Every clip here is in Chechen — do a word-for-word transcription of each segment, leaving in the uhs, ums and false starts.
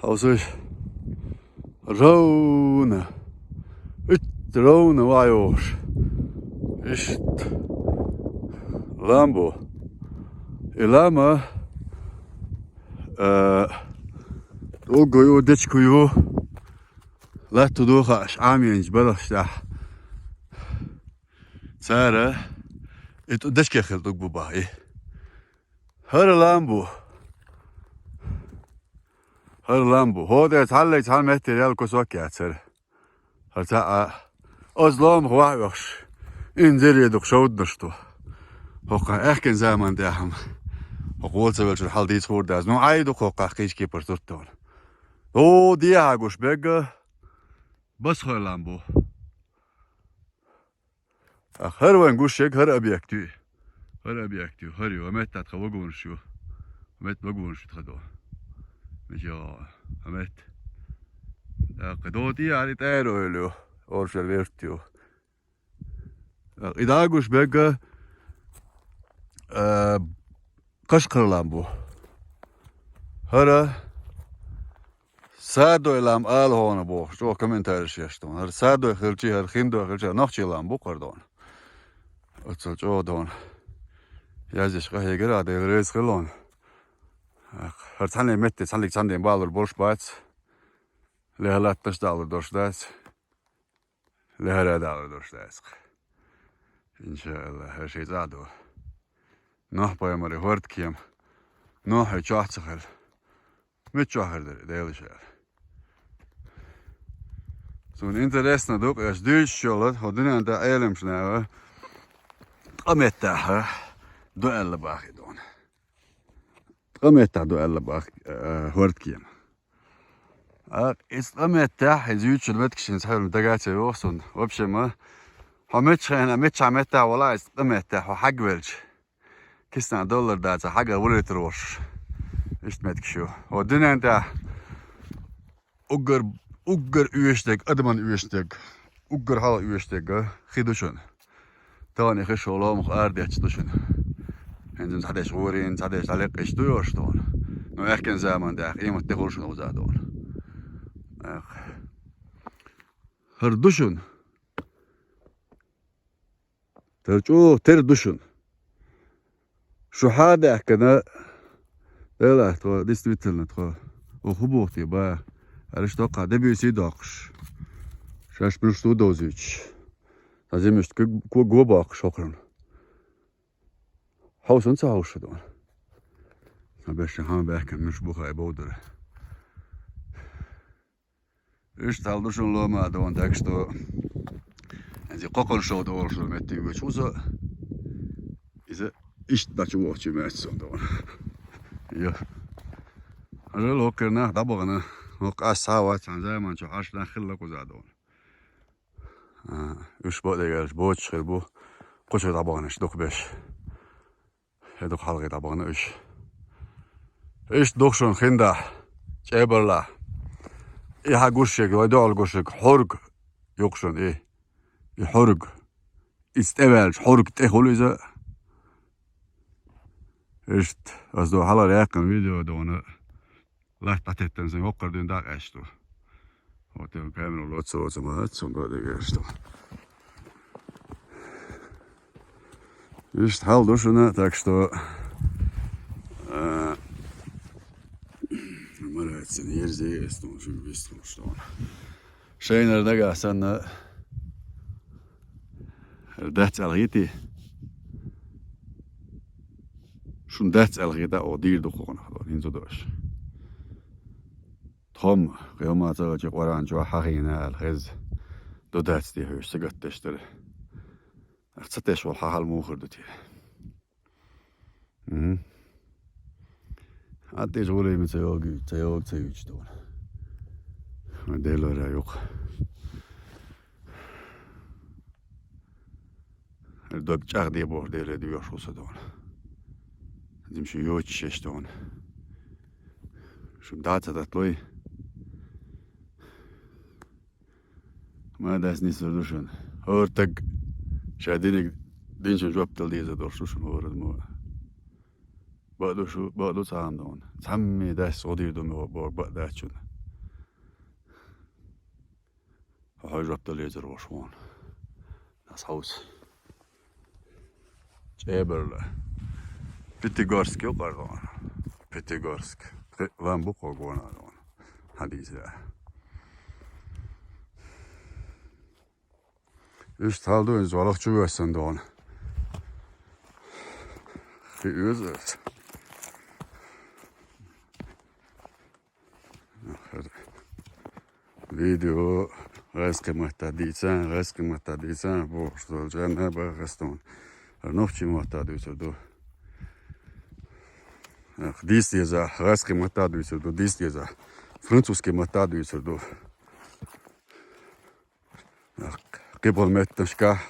Хьовсуш. Ровно. Ит ровно вайош. Иштта. Лам бу. И лама, э, уггу ю, дечку ю. Латту духа аш Ӏамийнчу балхаш тӀехь. Цара и тӀу дечке хила дуг бу бахьа и. ХӀара лам бу. ХӀара лам бу. ХӀоде цхьаллай цхьана меттера ял кусок яцара. ХӀара цхьа а. Оз ломах вахь оьхуш. Инзаре дукха шовданаш ду. ХӀокху аьхкин заман тӀехь-м. ХӀокху вон ца велчуьра хьал дийца хуур дац. Ну, Ӏай ду хӀокхахь кхечу кепара сурт тахана. О, дехьа гуш бегга. Басхой лам бу. Ах, хӀара вайн гуш ерг хӀара объект ю. ХӀара объект ю, хӀара ю. ХӀа метта тхан вагонаш ю. ХӀа метта вагонаш ю тхан до. Мича хӀа метта. ТӀаккха до тӀе ари тӀера ойла ю. Оршал верт ю. Ах, и дагуш бегга, а, Кашкхарлам бу. ХӀара Садой лам ала хьуна бохуш, чӀогӀа комментариш еш ду. ХӀара садой хилчи, хӀара хиндой хилчи, хӀара нохчий лам бу кхардона. Оццул чӀогӀа дона. Язйиш къахьегара, Дела реза хилона. ХӀара цхьанне метте, цхьанниг цхьаннен балур болуш бац. Леха латташ далур долуш дац. Лехара далур долуш дац. Иншаалла, хӀара ши цӀа ду. Нохь пайхамаре хӀордкема. Нохь чохь ца хила. Миччохь хир дара, Дела ша. Цунна интересно ду, аш дуьйцуш йолу, хӀо дуьнен тӀе Ӏеламчу наха ткъа меттахь ду аьлла бахи дуна. Ткъа меттахь ду аьлла бахи, э, хӀордкема. А, иза ткъа меттахь, иза юьйцучун меткашин цхьаьна дага ца йоху суна. В общем, а, хьо миччахьа, миччахь меттахь вала, иза ткъа меттахь, хьо хьагвелча. Кисна доллар даца хьагар валийтар волуш. Иштта меткаш ю. Хьо дуьнен тӀехь уггар, уггар оьшург, адаман оьшург, уггар хьалха оьшург хи ду шуна. Тахана и хи шо ломах арадетташ ду шуна. ХӀинца цхьадеш гӀорийна, цхьадеш дӀалеккхиш ду йош тахана. Ну, аьхкина заман тӀехь къемат де хуьлу шуна уза тахана. Эх. ХӀара ду шуна. Тера чӀогӀа тера ду шуна. Шу хьа а даьхкина, Дела, тхо, действительно, тхо, оха хӀун боху те, ба, аьлла, тхо кхаа дебийсий доккхуш. Шаьш муьлш ду довзуьйтуш. Сан зимашка ког го боккхуш хӀокхунна. Хьовсун ца хьовшу дуна. Сан бешан хьан баьхкина муьлш бу хаа бовдара. Иштта хьал ду шуна лома а дона, так что иза кхокхуьнан шо долуш ду метте вуьйцу ву со. Иза иштта дӀачу вохучу меттиг сон дона. Йо. Хьажал хӀокхуьра нах дӀабахана. ХӀокху ас схьа а вац, цхьана заман чохь хьаьш нах хилла кхуза дона. А, уьш бакъдерг аьлча боцуш хир бу. Кху чу дӀабаханаш дукха беш. ХӀе, дукха хьалхе дӀабахана уьш. Иштта ду шуна хиндахь, чӀебарлахь. И хьан гушшиг, вай дуьхьал гушшиг, хьург ю-кх шуна и. И хьург. Иза тӀеваьлча, хьург тӀе хуьлу иза. Иштта, ас ду хьалха яьккхина видео дуна. Латта дӀатеттина сан хӀокхара дуьйна дӀакъаьсту. Вот и камера лоца, лоца ма хац, сон бакъдерг аьлча. Иштта хьал ду шуна, так что, а, ма хац, ерзий, эс тхуна шуьга вист хуьлуш тхуна. Шайнара нагахь санна, дац аьлла хӀиттий? Шуна дац аьлла хета, о, дийр ду кхунах, хӀинца ду аша. Тхо-м, кхин хӀума ца хилча, Къуръан чохь хьахийна аьлла хеза. Ду дац те хьуьш сагатдеш дара. Ах, ца теш волу хьан хьал муха хир ду те? Мгм. Хьан тӀе жа гӀуллийна ца йогу, ца йогу, ца юьйцу дуна. Делора юкъа. Дог чӀагӀде боху Деле доьхуш ву со дуна. Дим шу йоцуш еш дуна. Шу дӀа ца датлой. Ма дас нисур ду шуна. ХӀора таг ша диниг динчун жоп дала деза долуш ду шуна хӀора мо. Бакъду шу, бакъду цхьа хӀума да хьуна. Цхьаммо дац гӀо дийр ду ма боху бакъ дац шуна. Хьо хьой жоп дала дезар ву шуна. Ас хьовса. ЧӀебарла. Пятигорск ю кхара дона. Пятигорск. Пхи-, лам бу кхо гона дона. Хьадийса. Иштта хьал ду, иза валах чу вессан дона. Хи оьза ас. Видео гӀайскхи матта дийца, гӀайскхи матта дийца, бохуш долчарна бахастун. Нохчи матта дуьйцур ду. Дийс деза, гӀайскхи матта дуьйцур ду, дийс деза. Французский матта дуьйцур ду. Кхиболу меттанашкахь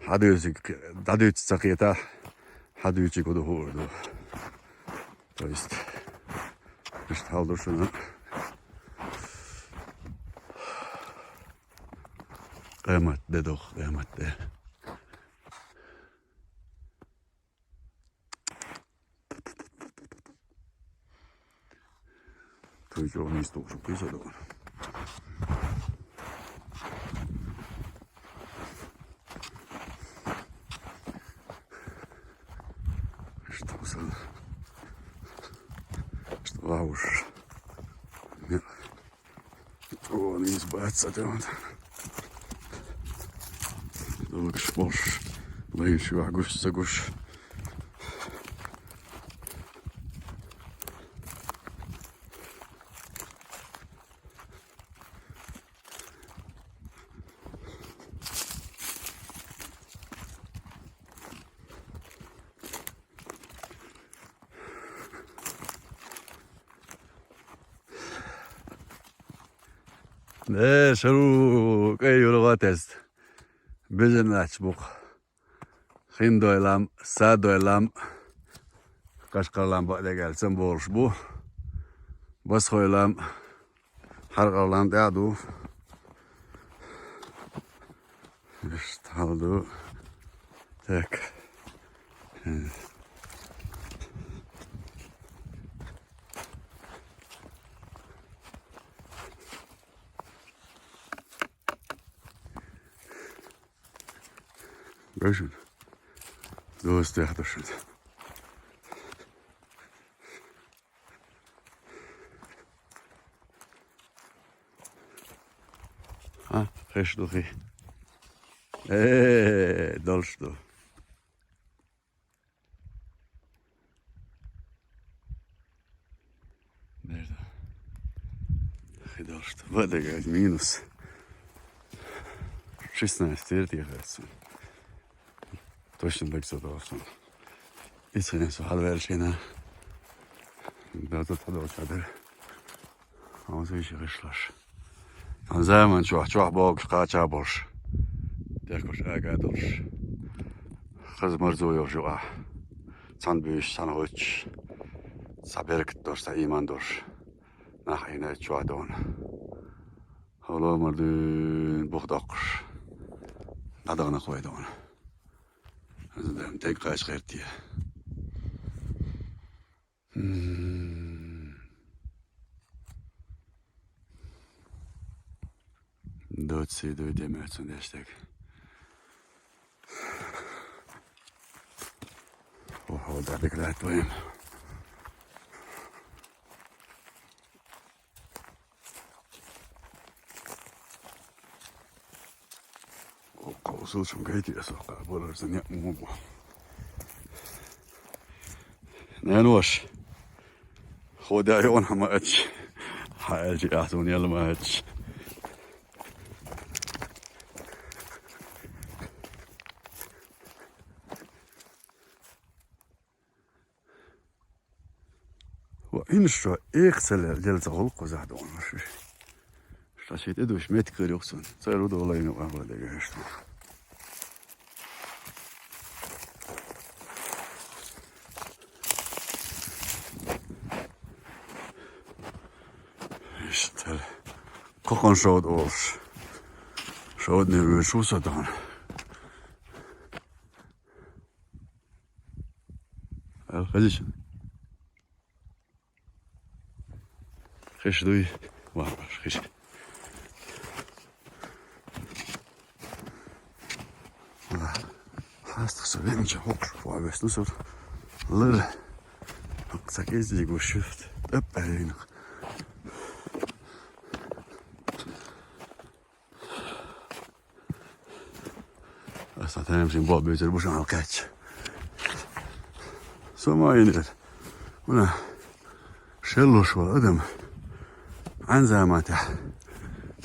хьадуьйцург, дӀадуьйцу ца кхетахь, хьадуьйцург хӀун ду хуур ду. То есть, иштта хьал ду шуна. Къемат де доху, къемат де. Той чӀогӀа нийса тухуш кхийса догӀу. Что за, что лавуш? Нет. О, нийса бац ца тӀе ван. Лугаш болуш, лайна шуьгахь гуш ца гуш. Э, шару кӀай юргӀа теста. Бежанач букъ. Хиндой лам, Садой лам, Кашкар лам бакъдерг аьлла цам болуш бу. Басхой лам, Хьаркъар лам тӀе а ду. Иштта хьал ду. Так. Гой шуна. Доза техьа ду шуна. А, хиш ду хи. Э, долуш ду. Дерда. Хи долуш ду. Ва дага минус шестнадцать тера тӀехь. Точно бакса долуш ду. Исхинен со хьалваьлла шена. Да, тут хьадолча дара. Хьо ца йиш гӀишлаш. Сан заман чохь, чохь богуш, кхача болуш. Дехкаш ага долуш. Хаза марзо йолуш юкъахь. Цхьана буьйсуш, цхьана гӀуьттуш. Цхьа беркат долуш, цхьа ийман долуш. Нах Ӏийна чохь дона. Хьо ломар дуьйна бух доккхуш. ДӀадахана кхой дона. Аса дам тӀе кхача гӀерте. М. Доций дуй де моьтту сан деш дерг. Охьо, да, дика лаьтта вайна. Кховсалчун гайтира со, кхабарар сан некъ муха бу. Ненош, хӀода йогӀун хьан ма аьлча, хьан аьлча ахь суна яла ма аьлча. Ва, хӀинца шо экха ца лел-, лелла ца гӀуллакх кхузахь догӀун ваш. Ша ши тӀе душ меттиг хир юкъ цунна. Цара рудо лайна къамла дегаш. Иштта. Кхокхан шовда олуш. Шовдане вуьйш ву со догӀун. Эл хезича. Хиш дуй, варваш, хиш. Хьастах со венча хокхуш, фу весну со. Лыр. Ца кездиг вышифт. Тап аринах. Аса таям шин бо бетер бушан алкач. Сома инер. Уна. Шеллуш вал адам. Анзамата.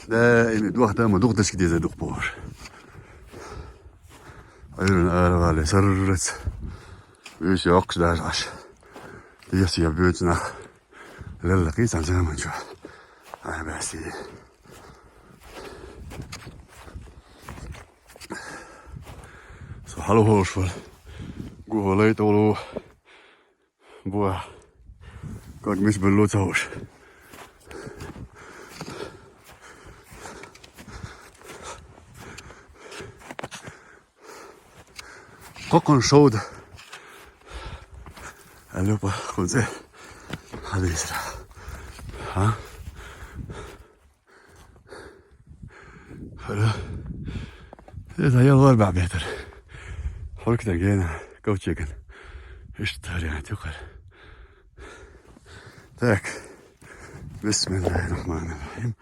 Да, ими дух дама дух дашки дезе дух бор. Айрын арвале саррыц. Весь окш даже аш. Если я бьётся на леллаки, сан заманчо. Ай, баси. Со хьалу хьош вал. Гу валай толу. Буа. Как мис белло цауш. Кокон шоуда. Алёпа, кунзе. Хадисра. А? Хара. Это я лор бабетер. Хорк да гена, ковчеган. Ишта вариант юкар. Так. بسم الله الرحمن الرحيم.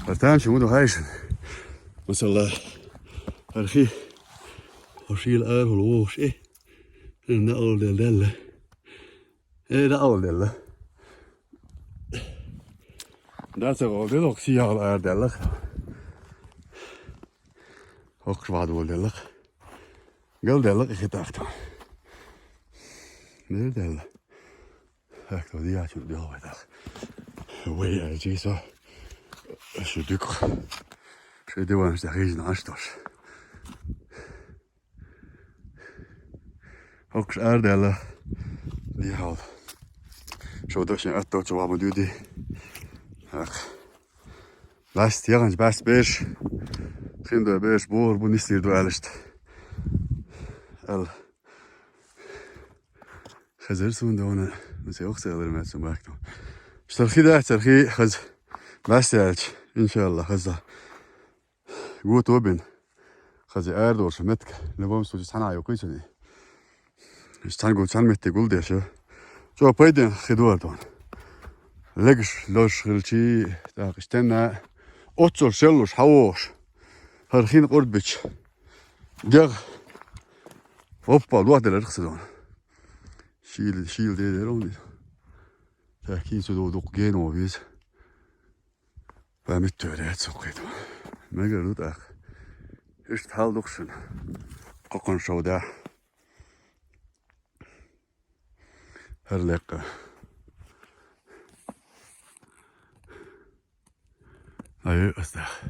Артам чему духайшин. Масалла. Архи. Хошил ар хулуш. Э. Ина ол дел дел. Э, да ол дел. Да се ол дел, ок сиял ар дел. Ок швад ол дел. Гал дел, их тахта. Мер дел. Ах, то дия чу дел вайтах. Вай, а, жи со. Шу дюк. Шу диван, шу хижин, а что ж. Окш ар дела. Дихал. Шо дошин атто чуа му дюди. Ах. Ласт яган бас беш. Хинда беш бор бу нисир дуалишт. Ал. Хазар сун дона. Мусе окса алар мат сун бакту. Шархи да, шархи хаз. Бас ялч. Иншалла хаза. Гу тобин. Хази ар дорша метка. В любом случае, сана ю куйсани. Сан гу сан метти гул деша. Чо пайден хидуар дон. Легш лош хилчи, так, иштенна. Отсор шеллуш, хавош. Хархин къурдбич. Гяг. Оппа, луа делер хсидон. Шил, шил де де ронди. Так, кин су до дук ген овиз. Память тӧрет сокъет. Мегер дут ах. Ишт хал духшин. Кокон шоуда. Хар лекка. Ай, астах.